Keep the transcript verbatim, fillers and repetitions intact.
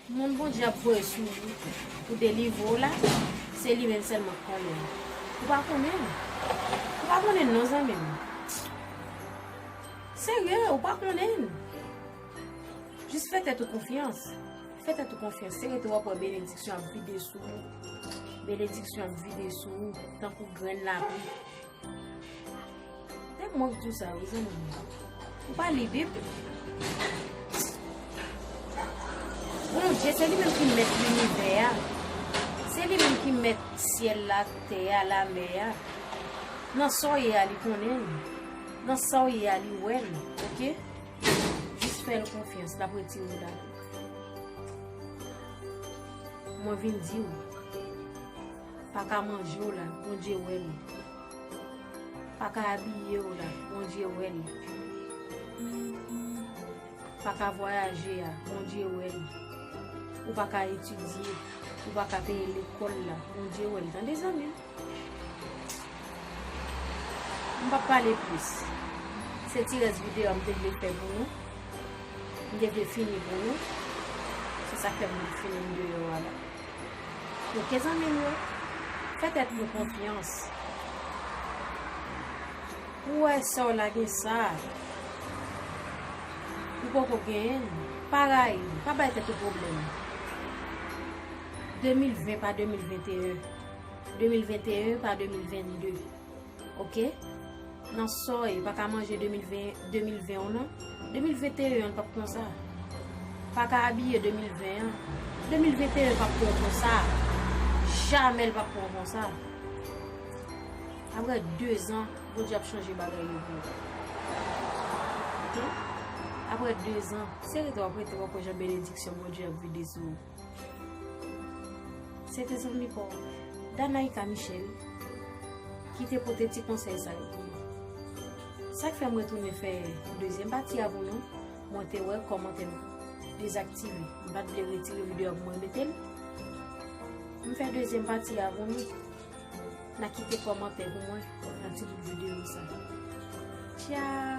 Moun Bondye ap voye sou ou pou delivre w la, se li menm sèlman k konnen l. Ou pa konnen l. Ou pa konnen l non, zanmi m. Serye, ou pa konnen l. Jis fè tèt ou konfyans. Fè tèt ou konfyans. Se rete w ap wè benediksyon ap vide sou ou. Benediksyon ap vide sou ou tankou grenn lapli. Se mwen k di w sa wi, zanmi m. Ou pa li Bib? Bondye, se li menm ki mèt linivè a. Se li menm ki mèt syèl la, tè a, lamè a. Nan sa w ye a, li konnen l. Nan sa w ye a, li wè l. Oke? Jis fè l konfyans, l ap retire w la. Mwen vin di w, pa ka manje w la, Bondye wè l. Pa ka abiye w la, Bondye wè l. Pa ka vwayaje a, Bondye wè l. Ou pa ka etidye, ou pa ka peye lekòl la, Bondye wè l. Tande, zanmi m. M p ap pale plis. Se ti rès videyo a m te vle fè pou nou. M te vle fini pou nou. Se sa k fè m fini m deyò a la. Oke, zanmi m yo, fè tèt nou konfyans. Ou wè sa w la gen sa. Ou poko genyen l. Pa rayi l. Pa bay tèt ou pwoblèm. De mil ven pa de mil venteyen. De mil venteyen pa de mil vennde. Oke? Nan sa w ye, pa ka manje de mil ven, de mil ven w nan. De mil venteyen an p ap konsa. Pa ka abiye de mil ven an. De mil venteyen p ap pran w konsa. Jamè l p ap pran w konsa. Apre de zan, Bondye ap chanje bagay yo pou ou. Oke? Apre de zan, se rete w ap rete w ap wè jan benediksyon Bondye ap vide sou ou. Se te zanmi pa w, Danaïka Michel, ki te pote ti konsèy sa yo pou nou. Sa k fè m retounen fè dezyèm pati a pou nou, mwen te wè kòmantè m dezaktive. M pa t vle retire videyo a pou mwen mete l. M fè dezyèm pati a pou nou. N a kite kòmantè pou mwen nan ti bout videyo sa. Tchao!